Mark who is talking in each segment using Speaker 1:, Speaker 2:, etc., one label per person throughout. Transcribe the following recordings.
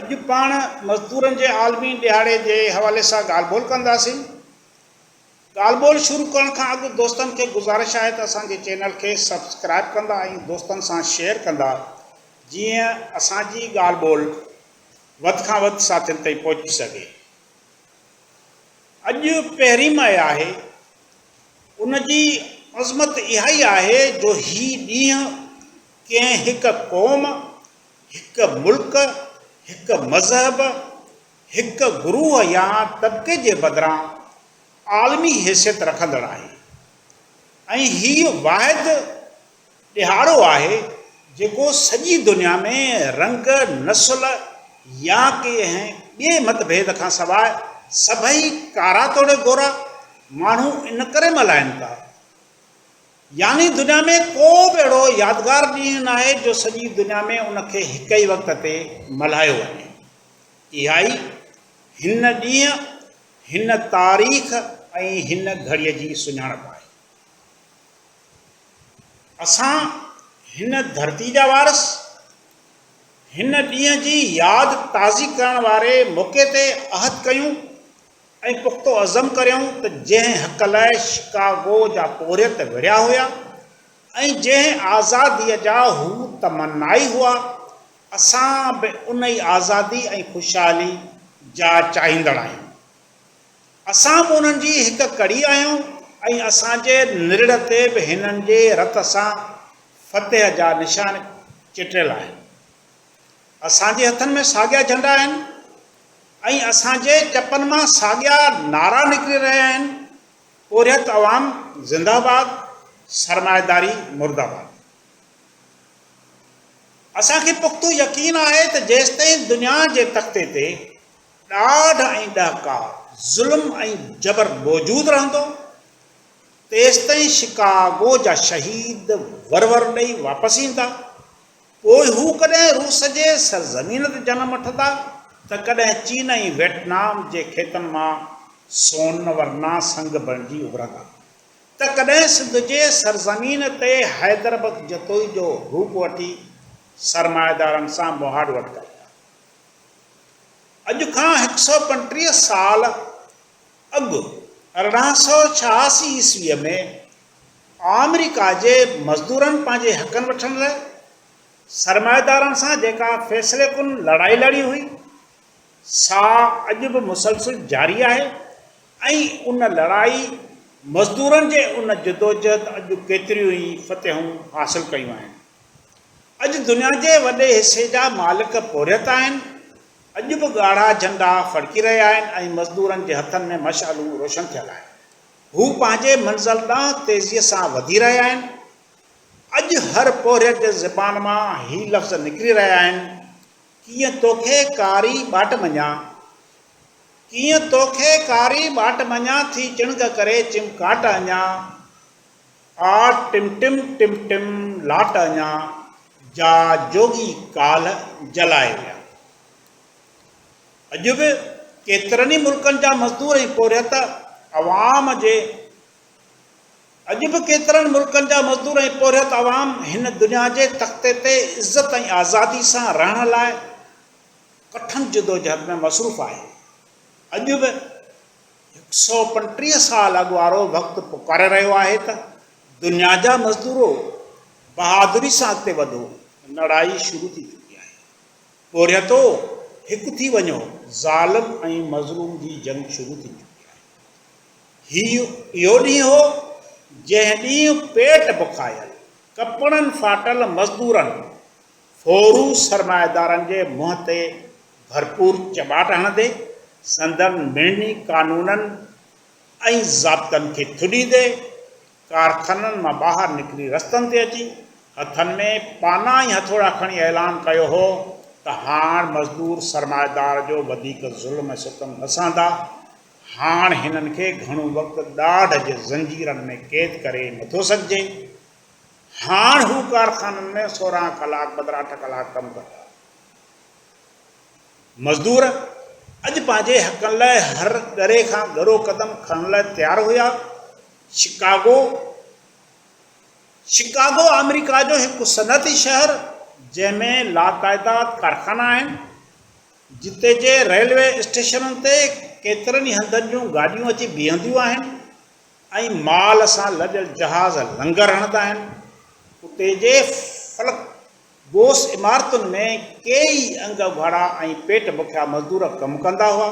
Speaker 1: اڄ پاڻ مزدورن جي عالمي ڏهاڙي جي حوالي سان ڳالهه ٻولهه ڪنداسين. ڳالهه ٻولهه شروع ڪرڻ کان اڳ دوستن کي گذارش آهي ته اسان جي چينل کي سبسڪرائب ڪندا ۽ دوستن سان شيئر ڪندا جيئن اسان جي ڳالهه ٻولهه وڌ کان وڌ ساٿين تائين پهچي سگهي. اڄ پهرين مئي آهي ان جي عظمت اها ئي آهي جو هي ڏينهن ڪنهن هڪ قوم، هڪ ملڪ، هڪ مذهب، هڪ گروهه يا طبقي جي بدران عالمي حيثيت رکندڙ آهي ۽ هيء واحد ڏهاڙو آهي جيڪو سڄي دنيا ۾ رنگ، نسل يا ڪنهن ٻئي مت ڀيد کان سواء سڀئي ڪارا توڙي گورا ماڻهو ان ڪري ملهائين ٿا. يعني دنيا ۾ ڪو به اهڙو يادگار ڏينهن ناهي جو سڄي دنيا ۾ ان کي هڪ ئي وقت تي ملهايو وڃي. اها ئي هن ڏينهن، هن تاريخ ۽ هن گهڙيء جي سڃاڻپ آهي. اسان هن ڌرتي جا وارث هن ڏينهن جي ياد تازي ڪرڻ واري موقعي تي عهد ڪيون ۽ پختو عزم ڪريون ته جنهن حق لاء شڪاگو جا پورهيت وڙهيا هيا ۽ جنهن آزاديء جا هو تمنائي هئا، اسان به ان ئي آزادي ۽ خوشحالي جا چاهيندڙ آهيون. اسان به انهن جي هڪ ڪڙي آهيون ۽ اسان جي نرڙ تي به هنن جي رت سان فتح جا نشان چٽيل آهن. اسان جي هٿن ۾ ساڳيا جهنڊا آهن ۽ اسان جي چپن مان ساڳيا نعرا نڪري رهيا آهن، پورهيت عوام زنده باد، سرمائيداري مرده باد. اسان کي پختو يقين آهي ته جيستائين دنيا جي تختي تي ڏاڍ ۽ ڏهڪاء، ظلم ۽ جبر موجود رهندو، تيستائين شڪاگو جا شهيد ور ور ڏئي واپس ايندا. پوء هو ڪڏهن روس جي سرزمين تي جنم وٺندا ته ڪڏهن چين ۽ ويٽنام جي کيتن مان سون ورنا سنگ بڻجي اڀرندا ته ڪڏهن سنڌ جي سرزمين تي حيدر بخش جتوئي جو روپ وٺي سرمائيدارن سان مهاڏو اٽڪائيندا. اڄ کان هڪ سئو 35 سال اڳ 1886 عيسويء ۾ آمريڪا جي مزدورن پنهنجي حقن وٺڻ لاء سرمائيدارن سان جيڪا فيصلي ڪن لڙائي لڙي هئي، سا اڄ به مسلسل جاري آهي ۽ ان لڙائي مزدورن جي ان جدوجهد اڄ ڪيتريون ئي فتحون حاصل ڪيون آهن. اڄ دنيا جي وڏي حصي جا مالڪ پورهيت آهن. اڄ به ڳاڙها جهنڊا ڦڙڪي رهيا آهن ۽ مزدورن جي هٿن ۾ مشعلون روشن ٿيل آهن. هو پنهنجي منزل ڏانهن تيزيء سان وڌي رهيا آهن. اڄ هر پورهيت جي زبان مان هي لفظ نڪري رهيا آهن، ڪيئن توکي ڪاري ٻاٽ مڃان، ڪيئن توکي ڪاري ٻاٽ مڃان، ٿي چڻگ ڪري چمڪاٽ اڃان. آ ٽم ٽم ٽم ٽم لاٽ اڃا، جا جوڳي ڪالهه جلائي ويا. اڄ به ڪيترن ئي ملڪن جا مزدور ۽ پورهيت عوام جي اڄ به ڪيترن ملڪن جا مزدور ۽ پورهيت عوام هن دنيا جي تختي تي عزت ۽ آزادي سان رهڻ لاء ڪٺن جدوجهد ۾ مصروف آهي. اڄ به هڪ سئو 35 سال اڳ وارو وقت پڪاري رهيو آهي ته دنيا جا مزدورو بهادري سان اڳتي وڌو، لڙائي شروع ٿي چڪي آهي. پورهيتو هڪ ٿي وڃو، ظالم ۽ مظلوم جي جنگ شروع ٿي چڪي آهي. هي اهو ڏينهن هو، جنهن ڏينهن پيٽ بکايل، ڪپڙن ڦاٽل مزدورن ڦورو سرمائيدارن جي منهن تي ڀرپور چٻاٽ هڻندي، سندن مڙني قانونن ۽ ضابطن کي ٿڏيندي، ڪارخانن مان ٻاهر نڪري رستن تي اچي، هٿن ۾ پانا ۽ هٿوڙا کڻي اعلان ڪيو هو ته هاڻ مزدور سرمائيدار جو وڌيڪ ظلم ۽ ستم نه سهندا، هاڻ هنن کي گهڻو وقت ڏاڍ جي زنجيرن ۾ قيد ڪري نٿو سگهجي. هاڻ هو ڪارخانن ۾ 16 ڪلاڪ بدران اٺ ڪلاڪ ڪم ڪندا. مزدور اڄ پنهنجي حقن لاء هر ڳري کان ڳرو قدم کڻڻ لاء تيار هيا. شڪاگو، شڪاگو آمريڪا جو هڪ صنعتي شهر جنهن ۾ لاتعداد ڪارخانا آهن. جتي جي ريلوي اسٽيشنن تي ڪيترن ئي هنڌن جون گاڏيون اچي بيهنديون آهن ۽ مال سان لڏيل جهاز لنگر هڻندا آهن، اتي جي فلڪ بوس عمارتن ۾ ڪيئي انگ اگهاڙا ۽ پيٽ بکيا مزدور ڪم ڪندا هئا،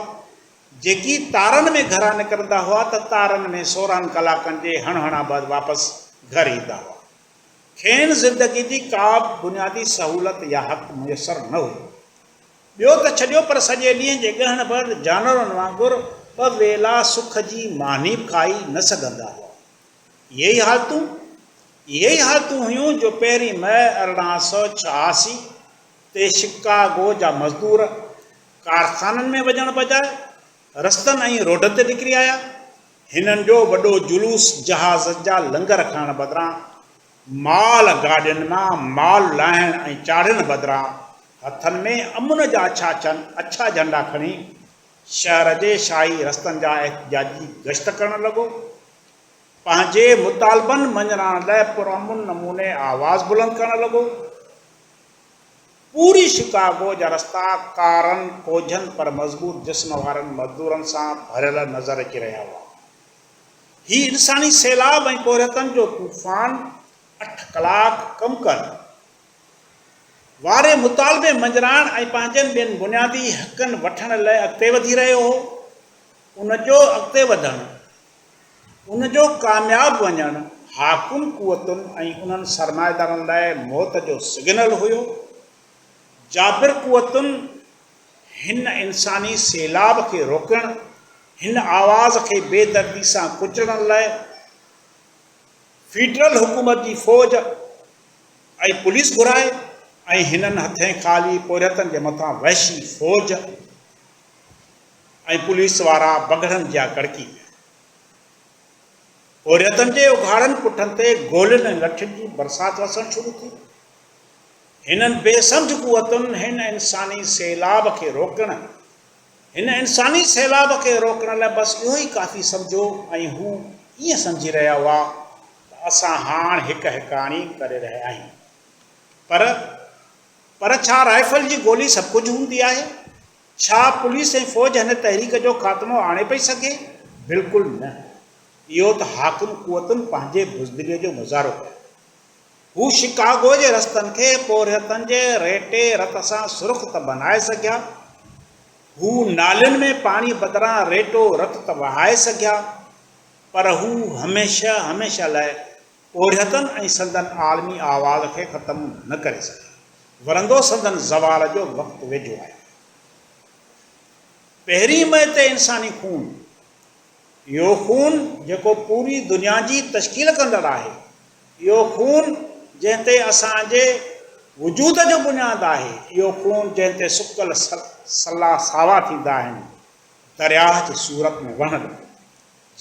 Speaker 1: جيڪي تارن ۾ گهران نڪرندا هئا ته تارن ۾ 16 ڪلاڪن جي هڻ هڻان بعد واپس گهر ايندا هئا. کين زندگي جي ڪا به بنيادي سهولت يا حق ميسر نه هئي. ٻيو ته ڇڏيو پر سڄي ڏينهن جي ڳهڻ بعد جانورن وانگر ٻه ويلا سک جي ماني به کائي نه سگهندا هئا. اهي ئي حالتون اهي ئي حالتون هيون جو پهرين مئي 1886 تي شڪاگو جا مزدور ڪارخانن ۾ وڃڻ بجاء رستن ۽ روڊن تي نڪري آيا. هنن جو وڏو جلوس جهازن جا لنگر کڻڻ بدران مال گاڏين مان مال لاهڻ ۽ چاڙهڻ بدران هٿن ۾ امن جا اڇا اڇا جهنڊا کڻي شهر جي شاهي رستن جا احتجاجي گشت ڪرڻ لڳو. پنهنجي مطالبن مڃرائڻ لاء پرامن نموني آواز بلند ڪرڻ لڳو. پوري شڪاگو جا رستا ڪارن، ڪوجهن پر مضبوط جسم وارن مزدورن سان ڀريل نظر اچي رهيا هئا. هي انساني سيلاب ۽ پورهيتن جو طوفان اٺ ڪلاڪ ڪم ڪر واري مطالبي مڃرائڻ ۽ پنهنجن ٻين بنيادي حقن وٺڻ لئه اڳتي وڌي رهيو هو. ان جو اڳتي وڌڻ، ان جو ڪامياب وڃڻ حاڪم قوتن ۽ انهن سرمائيدارن لاء موت جو سگنل هيو. جابر قوتن هن انساني سيلاب کي روڪڻ، هن آواز کي بي دردي سان ڪچلڻ لاء فيڊرل حڪومت جي فوج ۽ پوليس گهرائي ۽ هنن هٿين خالي پورهيتن جي مٿان وحشي فوج ۽ پوليس وارا بگهڙن جيان ڪڙڪي پيا. پورهيتن جي اگهاڙن پٺن تي گولين ۽ لٺين جي برسات وسڻ شروع ٿي. هنن بي سمجهه قوتن هن انساني سيلاب کي روڪڻ هن انساني سيلاب کي روڪڻ لاء بس اهو ئي ڪافي سمجهيو ۽ هو ائين سمجهي رهيا هئا ته اسان هاڻ هڪ هڪاڻي ڪري رهيا آهيون. پر پر ڇا رائفل جي گولي سڀ ڪجهه هوندي آهي؟ ڇا پوليس ۽ فوج هن تحريڪ جو خاتمو آڻي پئي سگهي؟ بلڪل نه. اهو ته حاڪم قوتن پنهنجي بزدليء جو مظاهرو ڪيو. هو شڪاگو جي رستن کي پورهيتن جي ريٽي رت سان سرخ ته بنائي سگهيا، هو نالين ۾ پاڻي بدران ريٽو رت ته وهائي سگهيا، پر هو هميشه هميشه لاء پورهيتن ۽ سندن عالمي آواز کي ختم نه ڪري سگهيا. ورندو سندن زوال جو وقت ويجهو آهي. پهرين مئي تي انساني خون، اهو خون جيڪو پوري دنيا جي تشڪيل ڪندڙ آهي، اهو خون جنهن تي اسان جي وجود جو بنياد آهي، اهو خون جنهن تي سڪل سلا ساوا ٿيندا آهن، درياهه جي صورت ۾ وهڻ لڳو،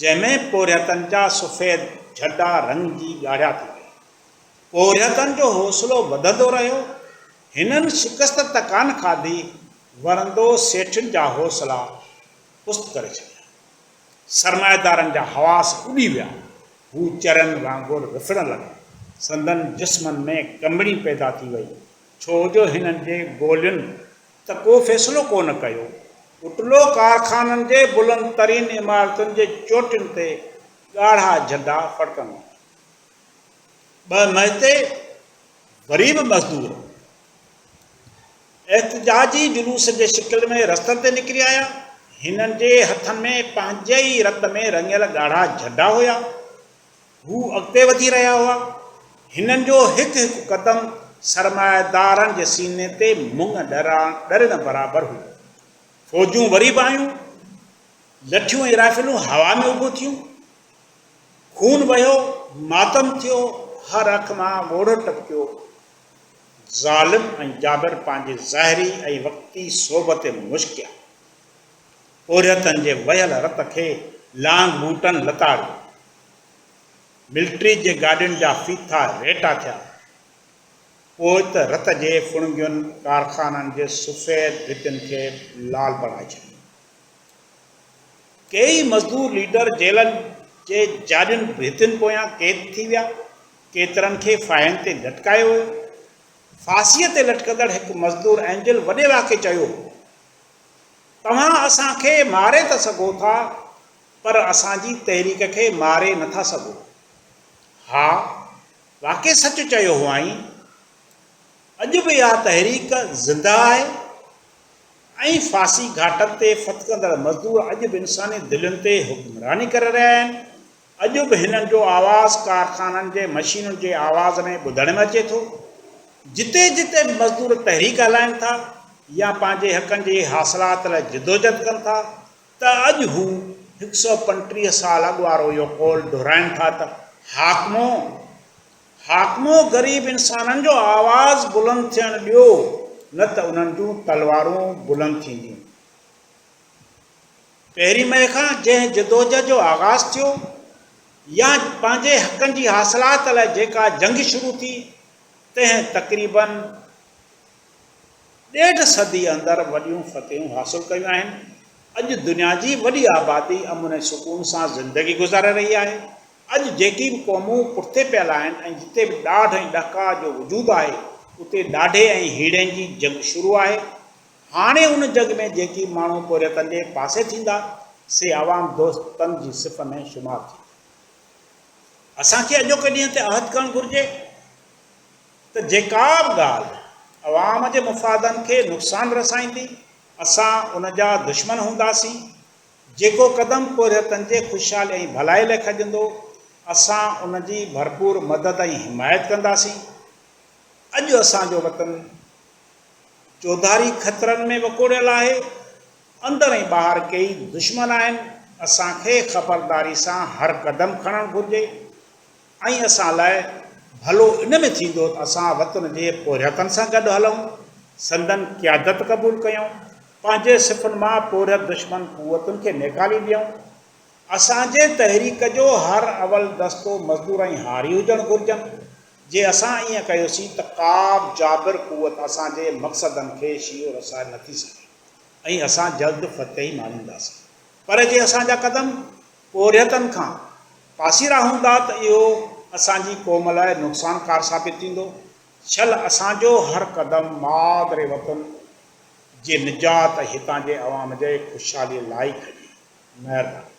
Speaker 1: جنهن ۾ پورهيتن جا سفيد جهنڊا رڱجي ڳاڙها ٿي ويا. پورهيتن جو حوصلو وڌندو رهيو. هنن شڪست ته ڪانه کاڌي، ورندو سيٺين جا حوصلا پست ڪري ڇڏيا. سرمائيدارن جا حواس اڏي ويا. هو چرين وانگر وڦڙڻ لڳا. سندن جسمن ۾ ڪنبڻي پيدا ٿي وئي، ڇو جو هنن جي گولين ته ڪو فيصلو ڪو نه ڪيو. اٽلو ڪارخانن جي بلند ترين عمارتن جي چوٽين تي ڳاڙها جهنڊا ڦڙڪڻ لڳا. ٻه مئي تي وري به مزدور احتجاجي جلوس جي شڪل ۾ رستن تي نڪري آيا. هنن جي هٿن ۾ پنهنجي ئي رت ۾ رڱيل ڳاڙها جهنڊا هيا. هو اڳتي وڌي رهيا هئا. هنن جو هڪ هڪ قدم سرمائيدارن جي سيني تي مڱ ڏرڻ برابر هو. فوجون وري به آيون. لٺيون ۽ رائفلون هوا ۾ اڀو ٿيون. خون وهيو، ماتم ٿيو، هر اک مان ڳوڙهو ٽپڪيو. ظالم ۽ جابر پنهنجي ظاهري ۽ وقتي سوڀ تي مشڪيا. پورهيتن جي وهيل رت کي لانگ بوٽن لتاڙيو. ملٽري جي گاڏين جا ڦيٿا ريٽا ٿيا. پوء ته رت جي ڦڻگين ڪارخانن جي سفيد ڀتين کي لال بڻائي ڇڏيو. ڪيئي مزدور ليڊر جيلن جي جاڏين ڀتين پويان قيد ٿي ويا. ڪيترن کي ڦاهين تي لٽڪايو ويو. ڦاسيء تي لٽڪندڙ هڪ مزدور اينجل وڏي واڪي چيو هو. توهان اسان کي ماري ته سگهو ٿا پر اسان جي تحريڪ کي ماري نه ٿا سگهو. ها، واقعي سچ چيو هئائين. اڄ به اها تحريڪ زنده آهي ۽ ڦاسي گهاٽن تي ڦٿڪندڙ مزدور اڄ به انساني دلين تي حڪمراني ڪري رهيا آهن. اڄ به هنن جو آواز ڪارخانن جي مشينن جي آواز ۾ ٻڌڻ ۾ اچي ٿو. جتي جتي به مزدور تحريڪ هلائين ٿا يا پنهنجي حقن جي حاصلات لاء جدوجھد ڪن ٿا ته اڄ هو هڪ سئو 35 سال اڳ وارو اهو قول دهرائين ٿا ته حاڪمو! حاڪمو غريب انسانن جو آواز بلند ٿيڻ ڏيو نه ته انهن جون تلوارون بلند ٿينديون. پهرين مئي کان جنهن جدوجهد جو آغاز ٿيو يا پنهنجي حقن جي حاصلات لاء جيڪا جنگ شروع ٿي، تنهن تقريباً ڏيڍ صدي اندر وڏيون فتحون حاصل ڪيون آهن. اڄ دنيا جي وڏي آبادي امن ۽ سڪون سان زندگي گذاري رهي آهي. اڄ جيڪي به قومون پٺتي پيل آهن ۽ جتي به ڏاڍ ۽ ڏهڪاء جو وجود آهي، اتي ڏاڍي ۽ هيڻين جي جنگ شروع آهي. هاڻي ان جڳ ۾ جيڪي ماڻهو پورهيتن جي پاسي ٿيندا، سي عوام دوستن جي صف ۾ شمار ٿيندا. اسان کي اڄوڪي ڏينهن تي عهد ڪرڻ گهرجي ته جيڪا به ڳالهه عوام جي مفادن کي نقصان رسائيندي، اسان ان جا دشمن هونداسين. جيڪو قدم پورهيتن جي خوشحالي ۽ ڀلائي لاء کڄندو، اسان ان جي ڀرپور مدد ۽ حمايت ڪنداسين. اڄ اسان جو وطن چوڌاري خطرن ۾ وڪوڙيل آهي، اندر ۽ ٻاهر ڪيئي دشمن آهن، اسان کي خبرداري سان هر قدم کڻڻ گهرجي ۽ اسان لاء ڀلو ان ۾ ٿيندو ته اسان وطن جي پورهيتن سان گڏ هلون، سندن قيادت قبول ڪيون، پنهنجي صفن مان پورهيت دشمن قوتن کي نيڪالي ڏيون. اسان جي تحريڪ جو هر اول دستو مزدور ۽ هاري هجڻ گهرجن. جي اسان ائين ڪيوسين ته ڪابه جابر قوت اسان جي مقصدن کي شيعو رسائي نه ٿي سگهي ۽ اسان جلد فتح ئي ماڻينداسين. پر جي اسان جا قدم پورهيتن کان پاسيرا هوندا ته اهو اسان جي قوم لاء نقصانڪار ثابت ٿيندو. شل اسان جو هر قدم مادر وطن جي نجات ۽ هتان جي عوام جي خوشحالي لاء ئي کڄي. مهرباني.